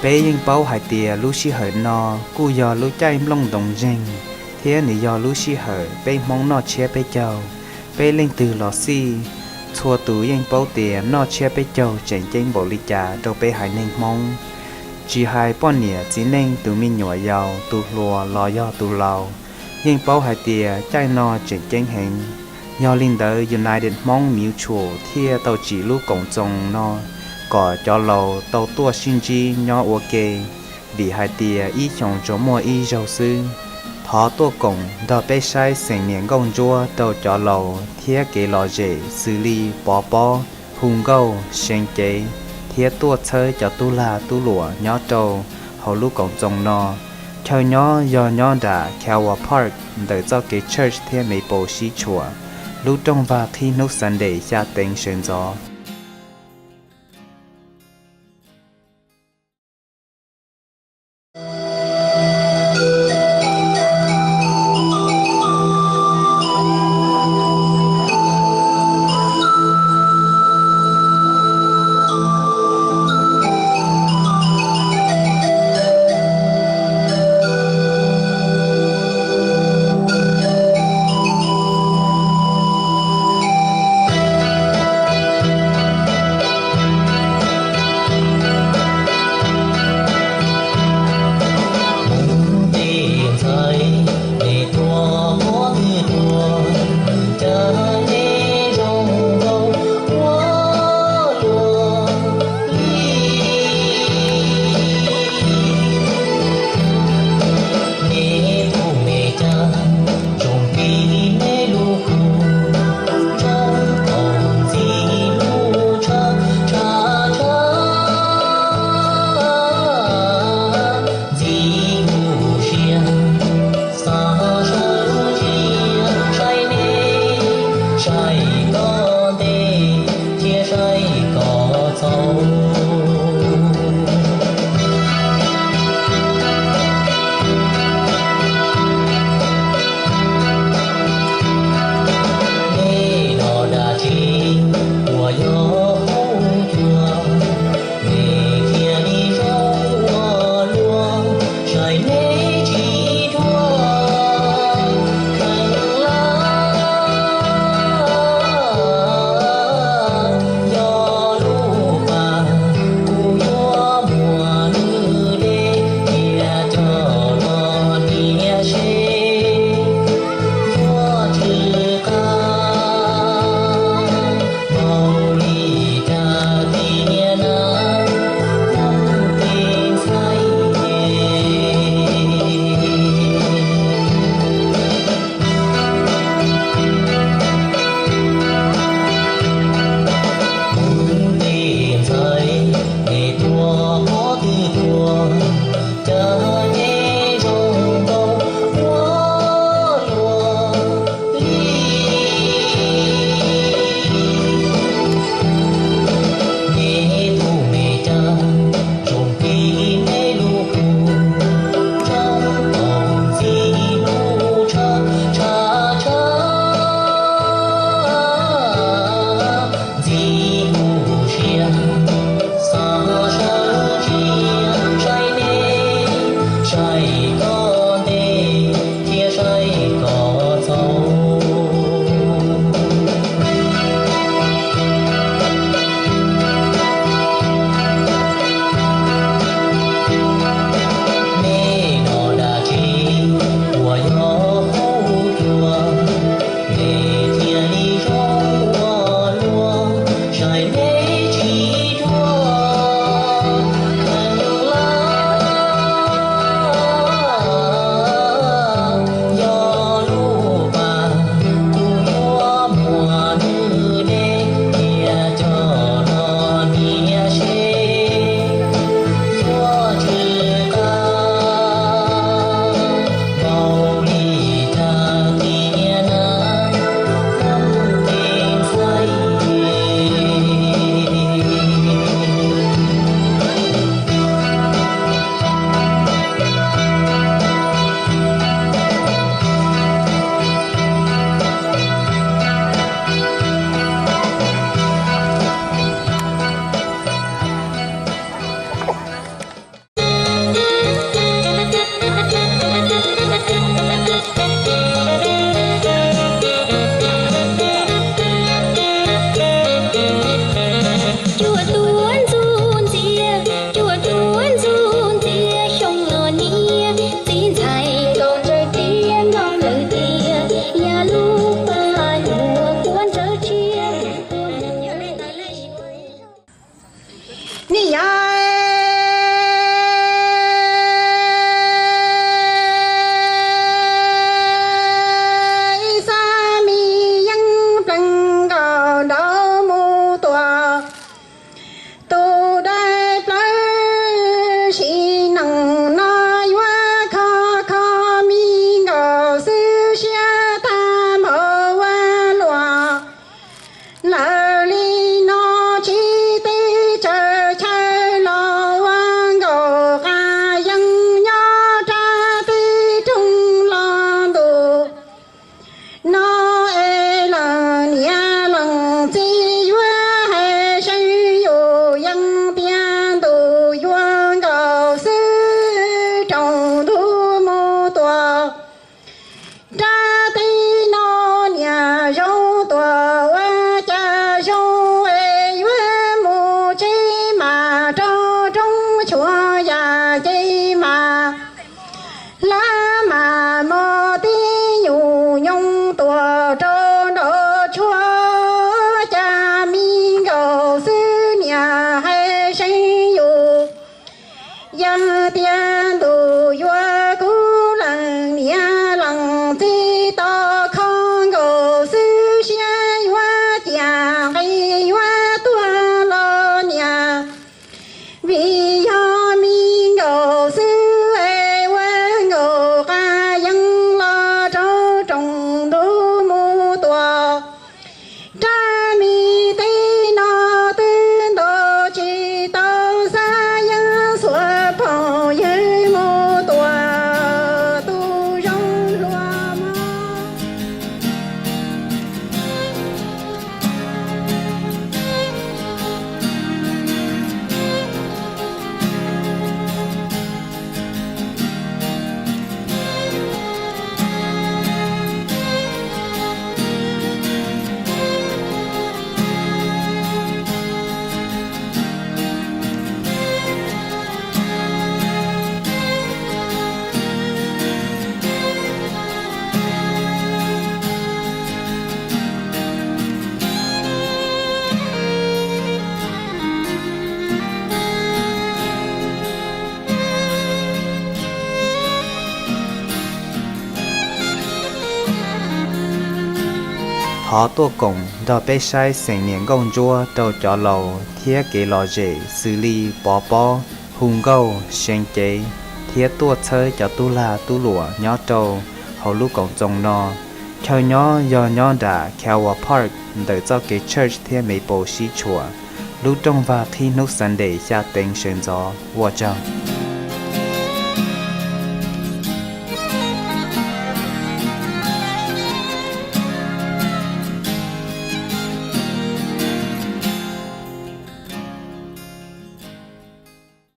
Peb yeej paub hais tias lub sij hawm no kuj yog lub caij nplooj ntoos ntseeg, thiab nws yog lub sij hawm peb Hmoob noj tshiab peb caug, peb leej twg los xij, txhua tus yeej paub tias noj tshiab peb caug tseem ceeb npaum li cas rau peb haiv neeg Hmoob. Tsis hais poj niam txiv neej, tus me nyuam yaus, tus hluas los yog tus laus, yeej paub hais tias caij no tseem ceeb heev. Yog li ntawd United Hmong Mutual thiaj tau tsim lub koom txoos no kom cov laus tau tuaj sib ntsib nyob ua ke, vim hais tias ib xyoos tsuas muaj ib zaug xwb. Thov tuaj koom nrog peb saib xeem niam nkauj ntsuab rau cov laus thiab kev lom zem xws li pov pob, hu nkauj, see cev, thiab tuaj txhawb cov tub lag tub luam nyob rau hauv lub koom txoos no. Chaw nyob yog nyob nram Cowell Park ntawm txoj kev church thiab Maple sib tshuam. Lub rooj vag qhib hnub Sunday xya teev sawv ntxov. Nim yog ib xab me yeeb plees nkaus nraud mus tuaj, tus dawb plaws sim neej no yuav kho kho me nkaus xwb siab tag npaum ua luaj. Lawm li no tsis teb tsawv chaw los ua nkaus qas yeeb nyob rau tib rooj los ntuj no es leej niam leej txiv yuav hais seev yus yeej tiag ntuj yuav nkaus xwb rooj ntuj mus tuaj. Rau tib no niam zoo tuaj ua cas zoo es yuav mus tsev mas rau roob tshuav yam ces mas hlab mas mos tib nyuag nyoog tuaj rau nraum tshuaj cas me nkaus xwb niam hais seev yus yeej tiag ntuj yuav kub leej niam leej txiv tau kho nkaus xwb siab yuav ciaj nqi yuav tuag los niam. Vim yog me nkaus xwb es ua nkaus qas yeeb los rau rooj ntuj mus tuaj. Rau me teb no twb nto tsis tau xav yeej xuas phooj ywg mus tuaj tus zoo hluas mog. Thov tuaj koom nrog peb saib xeem niam nkauj ntsuab rau cov laus thiab kev lom zem xws li pov pob, hu nkauj, see cev, thiab tuaj txhawb cov tub lag tub luam nyob rau hauv lub koom txoos no. Chaw nyob yog nyob nram Calvary Park ntawm txoj kev church thiab Maple sib tshuam, lub rooj vag qhib hnub Sunday xya teev sawv ntxov. Ua tsaug.